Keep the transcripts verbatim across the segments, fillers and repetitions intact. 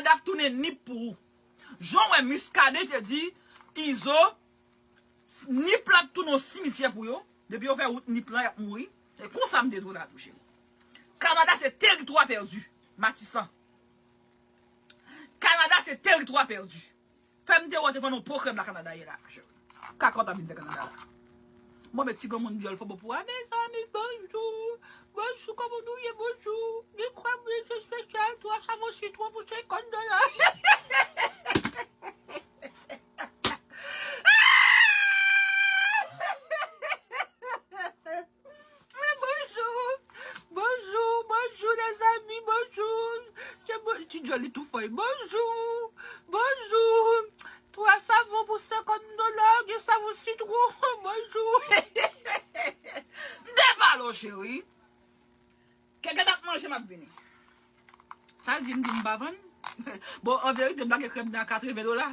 Kanada ap tounen Nip pou ou. Jan w wè Muscadin te di Izo, Nip la ap tounen yon simityè pou yo. Depi yo fè wout Nip lan, y ap mouri. E konsa m te twouve la tou, cheri. Kanada se teritwa pèdi. Matisan. Kanada se teritwa pèdi. Fè m te wè w te vann yon po krèb la Kanada yè la, cheri. Kaka w t ap vin fè Kanada la. Mwen met ti granmoun dyòl fò bon pou a. Mezanmi, bonjou. Bonjou, kòman nou ye? Bonjou. Gen krèm ri espesyal, twa savon sitwon pou senkant dola. Bonjou. Bonjou, bonjou, lèzanmi, bonjou. Se bon, ti dyòl li tou fò. Bonjou. Bonjou. Twa savon pou senkant dola, gen savon sitwon. Bonjou. M te pale w, cheri. Kèkèt ap manje, m ap vini. Sa l di, m di m pa vann. Bon, an verite, m lage krèm nan a katreven dola.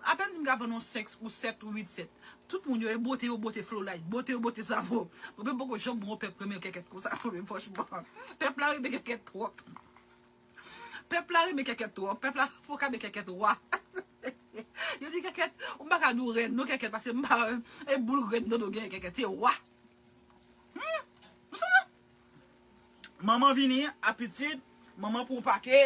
Apèn si m ka vann yon senk ou sèt ou uit sèt. Tout moun yo, e bote yo bote Flolay, bote yo bote Savo. Mwen menm poko janm wè yon pèp renmen kèkèt konsa, mwen menm, franchman. Pèp la renmen kèkèt twòp. Pèp la renmen kèkèt twòp. Pèp la poko renmen kèkèt wa. Yo di kèkèt, ou m pa ka di w rèn, non, kèkèt, paske m pa, e boul rèn nan do gen kèkèt, se wa. Hmm? Manman vini, apitit, manman pou yon pake.